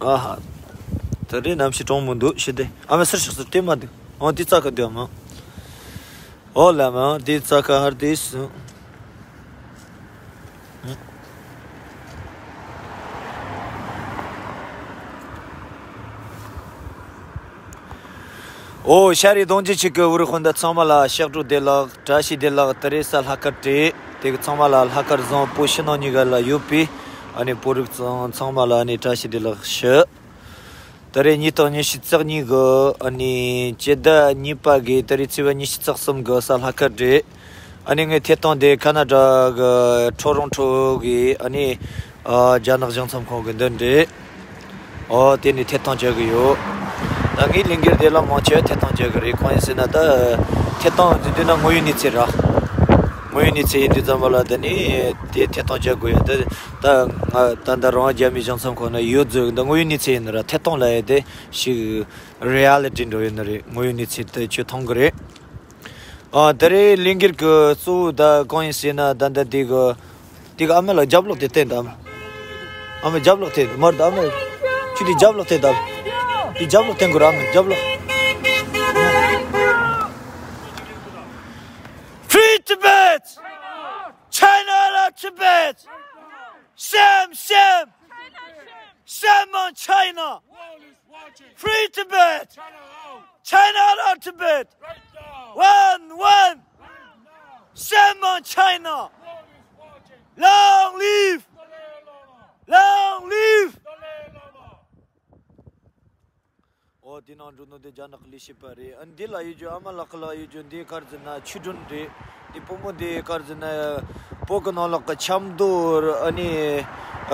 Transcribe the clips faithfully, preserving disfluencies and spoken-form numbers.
ཨ་ཧ། ད་རེས་གནམ་གཤིས་གྲང་མོ་འདུག་ཤི་དེ། ཨ་མ་སུར་ཤག་སུར་དེ་མ་འདུག་ཨོ་དེ་ཙ་ཁ་འདུག་ཨ་མ། ཨོ་ལ་མ་དེ་ཙ་ཁ་ཧར་དེ་སུ། ཨོ་ཤ་རི་གདོང་རྒྱུད་གཅིག་གི་འུ་རུ་ཧོན་ད་ཚང་མ་ལ་ཕྱག་གྲུ་བདེ་ལེགས། བཀྲ་ཤིས་བདེ་ལེགས། ད་རེས་ས་ལྷག་དཀར་བྲེ་དེ་གི་ཚང་མ་ལ་ལྷག་དཀར་བཟང་པོ་ཕྱི་ནང་གཉིས་ཀ་ལ་ཡོད་པའི་ཨ་ནི་བོད་རིགས་ཚང་ཚང་མ་ལ་ཨ་ནི་བཀྲ་ཤིས་བདེ་ལེགས་ཞུ། ད་རེས་ཉིས་སྟོང་ཉི་ཤུ་རྩ་གཉིས་གི་ཨ་ནི་སྤྱི་ཟླ་གཉིས་པ་གི་ད་རེས་ཚེས་པ་ཉི་ཤུ་རྩ་གསུམ་གི་ས་ལྷག་དཀར་བྲེ། ཨ་ནི་ངའི་ཐད་གཏོང་དེ་ཁ་ན་ཌ་གི་ཁྲོ་རོང་ཁྲོ་གི་ཨ་ནི་ཨ་རྒྱ་ནག་གཞུང་ཚབ་ཁང་གི་འདི་འདྲས། ཨོ་དེ་ནས་ཐད་གཏོང་བྱེད་གི་ཡོད། ད་ངའི་ལས་འགུལ་དེ་ལ་མང་ཆེ་བ་ཐད་གཏོང་བྱེད་གི་རེད། གང་ཡིན་ཟེར་ན་ད་ཐད་གཏོང་དེ་དུས་ན་དངོས་ཡོད་གནས་ཚུལ་ར། དངོས་ཡོད་གནས་ཚུལ་ཡིན་དུས་ཙམ་པ་ལ་ད་ནི་དེ་ཐད་གཏོང་བྱེད་དགོས་ཡ། ད་ད་ང་ད་ད་རང་རྒྱ་མི་གཞུང་ཚབ་ཁང་ན་ཡོད་ཟེར་གི་འདུག་དངོས་ཡོད་གནས་ཚུལ་ཡིན་ན་ར་ཐད་གཏོང་ལ་ཡ་དེ་ཞིག་རི་ཨ་ལི་ཊི་འགྲོ་ཡོད་ནི་རེད། དངོས་ཡོད་གནས་ཚུལ་དེ་ཁྱོད་མཐོང་གི་རེད། ཨ་ད་རེས་ལས་འགུལ་གི་གཙོ་བོ་ད་གང་ཡིན་ཟེར་ན་ད་ད་དེ་གི་དེ་གི་ཨ་མ་ལ་རྒྱབ་ལོག་དེ་བསྟན་དང་། ཨ་མ་རྒྱབ་ལོག་དེ་མར་ད་ཨ་མ་ཁྱོད་དེ་རྒྱབ་ལོག་དེ་ད་དེ་རྒྱབ་ལོག་བསྟན་དགོས་ར། ཨ་མ་རྒྱབ་ལོག Free Tibet! China out of Tibet! Shame, shame! Shame on China! Free Tibet! China out of Tibet! One, one! Shame on China! Long live! Long live! ཨོ་དེ་ནང་འགྲོ་ནོ་དེ་རྒྱ་ནག་གི་ལས་བྱེད་པ་རེད། ཨ་འདི་ལ་ཡོད་རྒྱུ་ཨ་མ་ལགས་ལ་ཡོད་རྒྱུ་འདི་ག་རེ་ཟེར་ན་ཆུ་སྒྲོན་རེད། དེ་བུ་མོ་དེ་ག་རེ་ཟེར་ན་བོད་གི་ནང་ལོགས་གི་ཆབ་མདོ་ཨ་ནི་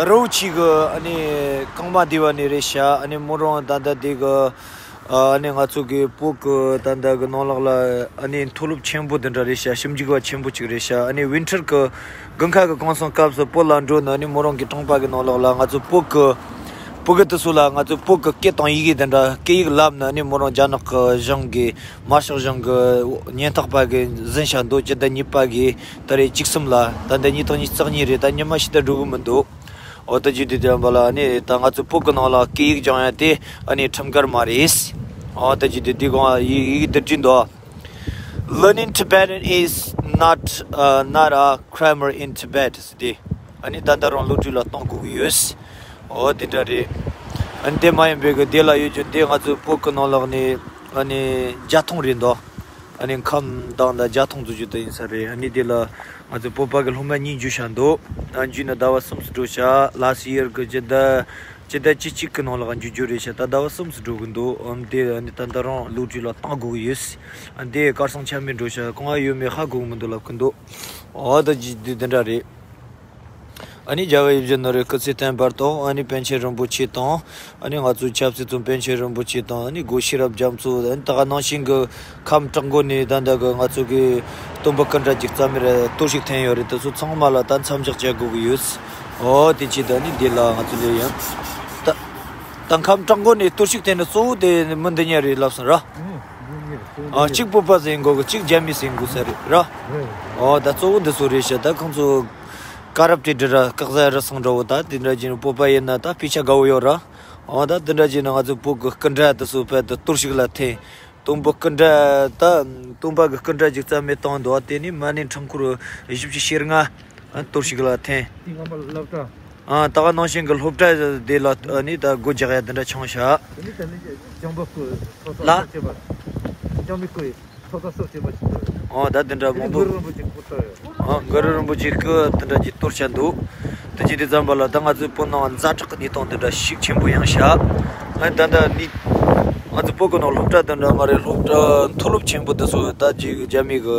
རོ་ཆི་གི་ཨ་ནི་རྐང་མ་བསྡུས་པ་ནི་རེད་ཤག་ཨ་ནི་མོ་རང་ད་ལྟ་དེ་གི་ཨ་ནི་ང་ཚོ་གི་བོད་གི་ད་ལྟ་གི་ནང་ལོགས་ལ་ཨ་ནི་མཐོ་སློབ་ཆེན་པོ་དེ་འདྲ་རེད་ཤག་ཞིབ་འཇུག་པ་ཆེན་པོ་ཅིག་རེད་ཤག་ཨ་ནི་ཝིན་ཊར་གི་དགུན་ཁ་གི་གུང་སེང་སྐབས་སུ་བོད་ལ་འགྲོ་ནི་ཨ་ནི་མོ་རང་གི་ཁང་པ་གི་ནང་ལོགས་ལ་ང་ཚོ་བོད་གི་བོད་སྐད་དེ་ཚོ་ལ་ང་ཚོས་བོད་ཀྱི་སྐད་དང་ཡི་གེ་དེ་འདྲ་སྐད་ཡིག་བསླབ་ན་ནི་མོ་རང་རྒྱ་ནག་གི་གཞུང་གི་དམར་ཤོག་གཞུང་གི་ཉེན་རྟོག་པ་གིས་ཟིན་བཞག་འདུག་སྤྱི་ཟླ་གཉིས་པ་གི་ད་རེས་བཅུ་གསུམ་ལ། ད་ལྟ་ཉིས་སྟོང་ཉི་ཤུ་རྩ་གཉིས་རེད། ད་ཉི་མ་ཕྱི་ཟླ་འགྲོ་གི་མི་འདུག་ཨོ་ད་ཅི་དེ་དེ་འབའ་ལ་ནི་ད་ང་ཚོ་བོད་ཀྱི་ནང་ལ་སྐད་ཡིག་སྦྱང་ཡ་དེ་ཨ་ནི་ཁྲིམས་འགལ་མ་རེད། ཨོ་ད་ཅི་དེ་དེ་གོང་ཡི་ཡི་གེ་དེ་བྲིས་འདུག Learning Tibetan is not, uh, not a crime in Tibet ཟེར་ཏེ། ཨ་ནི་ད་ལྟ་རང་སློབ་ཁྲིད་ལ་གཏོང་དགོས་ཀྱི་ཡོད། འོ་དེ་འདྲ་རེད། ཨ་ནི་དེ་མ་ཡིན་པའི་གི་དེ་ལ་ཡོད་རྒྱུ་དེ་ང་ཚོའི་བོད་ཀྱི་ནང་ལོགས་ནས་ཨ་ནི་རྒྱ་མཐོང་རེད་འདུག་ཨ་ནི་ཁམས་དང་ད་རྒྱ་མཐོང་ཚོ་རྒྱུ་དེ་ཡིན་ས་རེད། ཨ་ནི་དེ་ལ་ང་ཚོའི་བོད་པ་གི་སློབ་མ་གཉིས་འཇུ་བཞག་འདུག་ཨ་འཇུས་ནས་ཟླ་བ་གསུམ་ཙམ་འགྲོ་བཞག last year གི་སྤྱི་ཟླ་སྤྱི་ཟླ་བཅུ་གཅིག་གི་ནང་ལ་འཇུ་རྒྱུ་རེད་ཤག་ད་ཟླ་བ་གསུམ་ཙམ་འགྲོ་གི་འདུག་ཨ་ནི་དེ་ཨ་ནི་ད་ལྟ་རང་སློབ་ཁྲིད་ལ་གཏོང་དགོས་ཀྱི་ཡོད། ཨ་ནི་དེ་གར་སོང་ཆ་མེད་འགྲོ་ཤག་གང་ང་ཡོད་མེད་ཧ་གོ་གི་མི་འདུག་ལབ་གི་འདུག་འོ་ད་ཅི་འདི་འདི་འདྲ་རེད། ཨ་ནི་རྒྱལ་བ་ཡིད་བཞིན་ནོར་བུའི་སྐུ་ཚེ་བརྟན་པར་དང་ཨ་ནི་པཎ་ཆེན་རིན་པོ་ཆེ་དང་ཨ་ནི་ང་ཚོའི་ཆབ་སྲིད་དང་པཎ་ཆེན་རིན་པོ་ཆེ་དང་ཨ་ནི་སྒོ་ཤེས་རབ་རྒྱ་མཚོ་ཨ་ནི་ད་ག་ནང་བཞིན་གྱི་ཁམས་བྲག་འགོ་ནས་ད་ལྟ་གི་ང་ཚོ་གི་སྟོན་པ་སྐུ་འདྲ་གཅིག་རྩ་མེད་རེད་གཏོར་བཤིག་ཐེབས་ཡོད་རེད། དེ་ཚོ་ཚང་མ་ལ་ད་མཚམས་འཇོག་བྱེད་དགོས་ཀྱི་ཡོད། འོ་དེ་ཅི་ད་ནི་འདི་ལ་ང་ཚོ་ལས་ཡང་ད་ད་ཁམས་བྲག་འགོ་ནས་གཏོར་བཤིག་ཐེབས་ནི་གཙོ་བོ་དེ་མི་འདི་གཉིས་རེད་ལབ་སོང་ར། ཨ་གཅིག་བོད་པ་ཟེར་དགོས་གི་གཅིག་རྒྱ་མི་ཟེར་དགོས་ས་རེད་ར། འོ་ད་གཙོ་བོ་འདི་ཚོ་རེད་ཤག་ད་ཁོང་ཚོ་ཀ་རབ་ཊེ་ཌི་ར་སྐག་ཟ་ར་སང་འདྲ་བོ་ད་དེ་འདྲ་བྱས་ནས་བོད་པ་ཡིན་ན་ད་སྤུས་ཆ་དགའ་བོ་ཡོད་ར། འོ་ད་དེ་འདྲ་བྱས་ནས་ང་ཚོ་བོད་གི་སྐུ་འདྲ་དེ་ཚོ་བོད་དུ་གཏོར་བཤིག་ལ་འཐེན། སྟོན་པ་སྐུ་འདྲ་ད་སྟོན་པ་གི་སྐུ་འདྲ་ཅིག་རྩ་མེད་བཏང་འདུག་དེ་ནི་མ་ཎི་འཕྲེང་འཁོར་བཞི་བཅུ་ཞེ་ལྔ་གཏོར་བཤིག་ལ་འཐེན། དེ་སྔ་མ་སློབ་གྲྭ། ཨ་ད་ག་ནང་བཞིན་གི་སློབ་གྲྭ་དེ་ལ་ནི་ད་སྒོ་རྒྱག་ཡ་དེ་འདྲ་བྱུང་ཤག་དེ་ནི་ད་ནི་ལྗང་པ་སྐུ་ཚོགས་ལ། གསར་བྱེད་པ། ལྗང་པའི་སྐུ་ཡི་ཚོགས་གསར་བྱེད་པ་ཞིག་ཏུ། ཨོ་ད་དེ་འདྲ་དེ་ནི་མང་པོ། གུ་རུ་རིན་པོ་ཆེ་སྐུ་ཚོགས་ཡོད། ཨོ་གུ་རུ་རིན་པོ་ཆེ་སྐུ་དེ་འདྲ་ཅིག་གཏོར་བྱས་འདུག་དེ་ཅིག་དེ་ཙམ་པ་ལ་ད་ང་ཚོའི་བོད་ནང་ཛ་དྲག་གི་གནས་སྟངས་དེ་འདྲ་ཤུགས་ཆེན་པོ་ཡོང་ཤག་ཨ་ད་ད་ནི་ང་ཚོ་བོད་གི་ནང་སློབ་གྲྭ་དེ་འདྲ་མ་རེད། སློབ་གྲྭ་མཐོ་སློབ་ཆེན་པོ་དེ་ཚོ་ད་ཅིག་རྒྱ་མི་གི་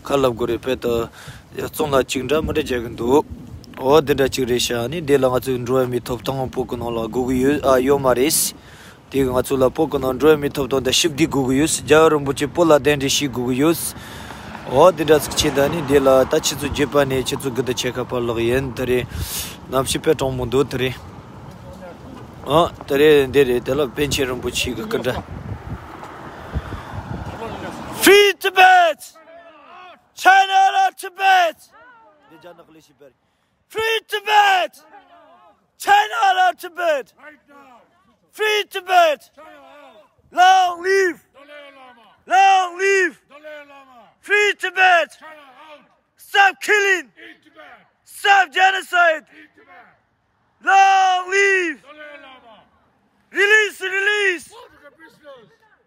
ཁ་ལབ་དགོས་རེད། བོད་དུ་རྩོམ་ལ་གཅིག་འདྲ་མི་འདྲ་བྱེད་གི་འདུག་ཨོ་དེ་འདྲ་གཅིག་རེད་ཤག་ནི་དེ་ལ་ང་ཚོས་འགྲོ་བ་མིའི་ཐོབ་ཐང་བོད་གི་ནང་ལ་དགོས་གི་ཡོད་ཨ་ཡོད་མ་རེད། དེ་གི་ང་ཚོ་ལ་བོད་གི་ནང་འགྲོ་བ་མིའི་ཐོབ་ཐང་དང་ཞི་བདེ་དགོས་གི་ཡོད། རྒྱལ་བ་རིན་པོ་ཆེ་བོད་ལ་གདན་འདྲེན་བྱེད་དགོས་གི་ཡོད། ཨོ་དེ་འདྲ་ཟིག་བྱས་ད་ནི་དེ་ལ་ད་ཁྱེད་ཚོ་བརྒྱུད་པ་ནས་ཁྱེད་ཚོ་གི་ད་ཆེ་ཁ་པར་ལག་ཡིན་དེ་རེད། གནམ་གཤིས་དཔེ་གྲང་མོ་འདུག་དེ་རེད། ཨོ་དེ་རེད་འདི་རེད། དེ་ལ་པཎ་ཆེན་རིན་པོ་ཆེ་གི་སྐུ་འདྲ། Free Tibet! China out of Tibet! འདི་རྒྱ་ནག་ལས་བྱེད་པ་རེད། Free Tibet! China out of Tibet! Right now! Free Tibet! Long live! Long live! Free Tibet! Stop killing! Stop genocide! Long live! Release, release!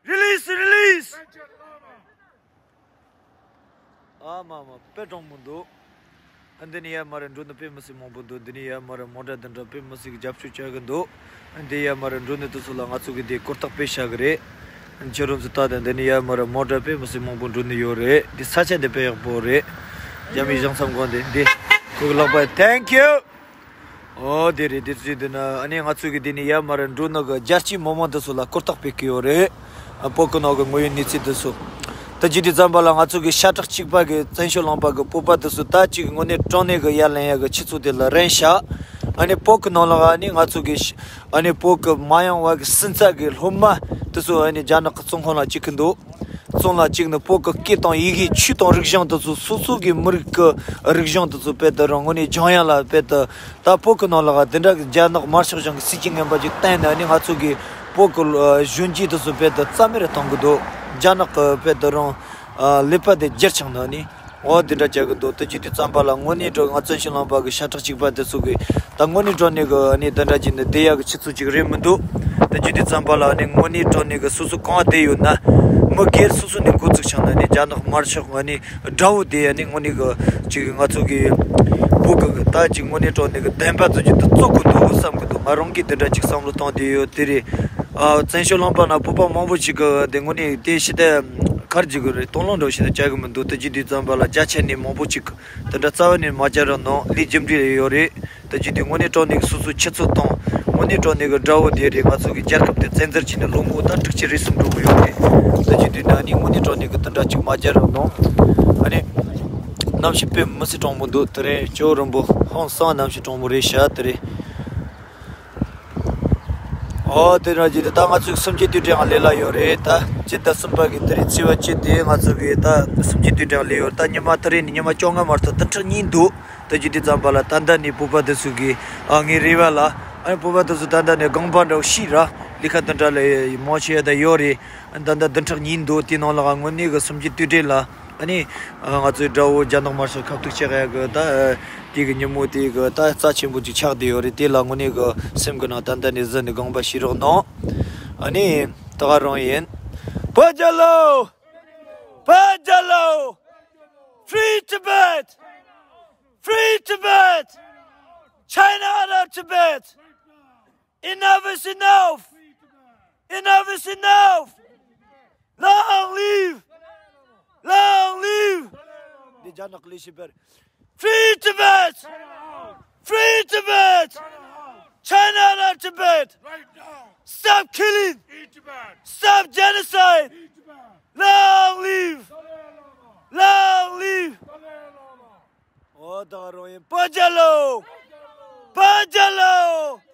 Release, release! ཨ་མ་མ་དཔེ་གྲོང་མོ་འདུག་འདི་ནས་ཡར་མར་འགྲོ་ནི་དཔེ་མི་སྲིད་མང་པོ་འདུག་འདི་ནས་ཡར་མར་མོ་ཊ་འདི་འདྲ་དཔེ་མི་སྲིད་ཀྱི་རྒྱབ་སྐྱོར་བྱ་གི་འདུག་འདི་ཡར་མར་འགྲོ་ནི་དེ་ཚོ་ལ་ང་ཚོ་གི་འདི་གོ་རྟོགས་སྤེལ་བྱ་གི་རེད། ཁྱེད་རང་ཚོ་ལྟ་དང་། འདི་ནས་ཡར་མར་མོ་ཊ་དཔེ་མི་སྲིད་མང་པོ་འགྲོ་ནི་ཡོད་རེད། འདི་ས་ཆ་འདི་དཔེ་ཡག་པོ་རེད། རྒྱ་མིའི་བཞེངས་མཚམས་སྒང་འདི་འདི་ཁོ་གི་ལག་པ། Thank you. ཨོ་དེ་རེད། དེ་ཚོ་འདི་ན་ཨ་ནི་ང་ཚོ་གི་འདི་ནས་ཡར་མར་འགྲོ་ནི་གི་རྒྱལ་སྤྱིའི་མི་མང་དེ་ཚོ་ལ་གོ་རྟོགས་སྤེལ་གི་ཡོད་རེད། ཨ་བོད་གི་ནང་གི་དངོས་ཡོད་གནས་ཚུལ་དེ་ཚོ། ད་བརྗོད་དུས་ཙམ་པ་ལ་ང་ཚོ་གི་ཤ་ཁྲག་གཅིག་པ་གི་བཙན་བྱོལ་ལུང་པ་གི་བོད་པ་དེ་ཚོ་ད་ཅིག་དངོས་གནས་དྲང་གནས་གི་ཡར་ལེན་ཡ་གི་ཆུ་ཚོད་དེ་ལ་རན་ཤག་ཨ་ནི་བོད་གི་ནང་ལ་ཨ་ནི་ང་ཚོ་གི་ཨ་ནི་བོད་གི་མ་ཡོང་བ་གི་སུན་ཙག་གི་སློབ་མ་དེ་ཚོ་ཨ་ནི་རྒྱ་ནག་གི་བཙོན་ཁང་ལ་བཅུག་གི་འདུག་བཙོན་ལ་བཅུག་ནས་བོད་ཀྱི་སྐད་དང་ཡི་གེ། ཆོས་དང་རིག་གཞུང་དེ་ཚོ། སོ་སོ་གི་མི་རིགས་ཀྱི་རིག་གཞུང་དེ་ཚོ་དཔེ་དེ་རང་དངོས་གནས་སྦྱང་ཡ་ལ་དཔེ་དེ། ད་བོད་ཀྱི་ནང་ལ་དེ་འདྲ་གི་རྒྱ་ནག་དམར་ཤོག་གཞུང་གི་སྲིད་ཇུས་ངན་པ་ཅིག་བསྟན་ནས་ནི་ང་ཚོ་གི་བོད་ཀྱི་ལོ་གཞོན་སྐྱེས་དེ་ཚོ་དཔེ་དེ་རྩ་མེད་རུ་གཏོང་གི་འདུག་རྒྱ་ནག་གི་དཔེ་དེ་རང་ལས་པ་དེ་བསྒྱུར་བཅུག་ནས་ནི། འོ་དེ་འདྲ་བྱ་གི་འདུག་དེ་བརྗོད་དུས་ཙམ་པ་ལ་དངོས་གནས་དྲང་ང་བཙན་བྱོལ་ལུང་པ་གི་ཤ་ཁྲག་གཅིག་པ་དེ་ཚོ་གི་ད་དངོས་གནས་དྲང་གནས་གི་ནི་དེ་འདྲ་བྱས་ནས་བསྡད་ཡག་གི་ཆུ་ཚོད་ཅིག་རེད་མི་འདུག་དེ་བརྗོད་དུས་ཙམ་པ་ལ་ནི་དངོས་གནས་དྲང་གནས་གི་སོ་སོ་གང་བསྡད་ཡོད་ན། མི་སྒེར་སོ་སོ་ནས་འགོ་བཙུགས་བྱུང་ན་ནི་རྒྱ་ནག་དམར་ཤོག་ང་ནི་དགྲ་བོ་དེ་ཡ་ནི་དངོས་གནས་གི་ཅིག་ང་ཚོ་གི་བོད་གི་ད་ཅིག་དངོས་གནས་དྲང་གནས་གི་བདེན་པ་ཚོ་ཅིག་ཏུ་བཙུགས་དགོས་འདུག་བསམ་གི་འདུག་ང་རང་གིས་དེ་འདྲ་ཅིག་བསམ་བློ་བཏང་བསྡད་ཡོད། དེ་རེད། ཨ་བཙན་བྱོལ་ལུང་པ་ན་བོད་པ་མང་པོ་ཅིག་གི་དེ་དངོས་གནས་དེ་ཞི་བདེ་གར་འཇུག་གི་རེད། སྟོང་ལོང་འགྲོ་ཞིག་ཏུ་བྱ་གི་མི་འདུག་དེ་བརྗོད་དུས་ཙམ་པ་ལ་རྒྱ་ཆེ་ནས་མང་པོ་ཅིག་དེ་འདྲ་རྩ་བ་ནས་མ་བྱ་རོགས་གནང་། ལས་རྒྱུ་འབྲས་ཡོད་རེད། དེ་བརྗོད་དུས་དངོས་གནས་དྲང་གནས་ཀྱི་སོ་སོའི་ཆུ་ཚོད་དང་། དངོས་གནས་དྲང་གནས་ཀྱི་དགྲ་བོ་དེ་རེད། ང་ཚོ་གི་རྒྱལ་ཁབ་དེ་བཙན་འཛུལ་བྱས་ནས་ལོ་ངོ་ད་དྲུག་ཅུ་རེ་གསུམ་འགྲོ་གི་ཡོད་རེད། དེ་བརྗོད་དུས་ན་ནི་དངོས་གནས་དྲང་གནས་ཀྱི་དེ་འདྲ་ཅིག་མ་བྱ་རོགས་གནང་། ཨ་ནི་གནམ་གཤིས་དཔེ་མི་སྲིད་གྲང་མོ་འདུག་དེ་རིང་ཇོ་རིན་པོ་ཧང་སང་གནམ་གཤིས་གྲང་མོ་རེད་ཤག་དེ་རེད། ཨོ་དེ་རང་བཞིན་དུ་ད་ང་ཚོའི་གསུམ་བཅུའི་དུས་དྲན་ལས་ལ་ཡོད་རེད། ད་སྤྱི་ཟླ་གསུམ་པ་གི་དེ་རིང་ཚེས་པ་བཅུ་དེ་ང་ཚོ་གི་ད་གསུམ་བཅུའི་དུས་དྲན་ལས་ཡོད། ད་ཉི་མ་དེ་རིང་ནི་ཉི་མ་བཅོ་ལྔ་མ་གཏོགས་བདུན་ཕྲག་གཉིས་འདུག་དེ་བརྗོད་དུས་ཙམ་པ་ལ་ད་ལྟ་ནི་བོད་པ་དེ་ཚོ་གི་ཨ་ངའི་རེ་བ་ལ་ཨ་ནི་བོད་པ་དེ་ཚོ་ད་ལྟ་ནི་སྒང་པ་འདྲ་བོ་ཤི་ར་ལས་ཀ་དེ་འདྲ་ལས་མང་ཆེ་བ་ད་ཡོད་རེད། ད་ལྟ་བདུན་ཕྲག་གཉིས་འདུག་དེའི་ནང་ལ་དངོས་གནས་གི་གསུམ་བཅུའི་དུས་དྲན་ལ་ཨ་ནི་ང་ཚོའི་དགྲ་བོ་རྒྱ་ནག་དམར་ཤོག་ཁ་ཐུག་བྱེད་ཡག་གི་ད་དེ་གི་ཉིན་མོ་དེ་གི་ད་རྩ་ཆེན་པོ་ཅིག་ཆགས་བསྡད་ཡོད་རེད། དེ་ལ་དངོས་གནས་གི་སེམས་གི་ནང་ད་ལྟ་ནས་གཟིགས་ནས་དགོངས་པ་བཞེས་རོགས་གནང་། ཨ་ནི་ད་ག་རང་ཡིན། བོད་རྒྱལ་ལོ། བོད་རྒྱལ་ལོ། Free Tibet! Free Tibet! China out of Tibet! Enough is enough! Enough is enough! Long live! Long live! འདི་རྒྱ་ནག་ལས་བྱེད་པར། Free Tibet! Free Tibet! China out of Tibet! Stop killing! Stop genocide! Long live! Long live! ཨོ་ད་རང་ཡིན། བོད་རྒྱལ་ལོ། བོད་རྒྱལ་ལོ།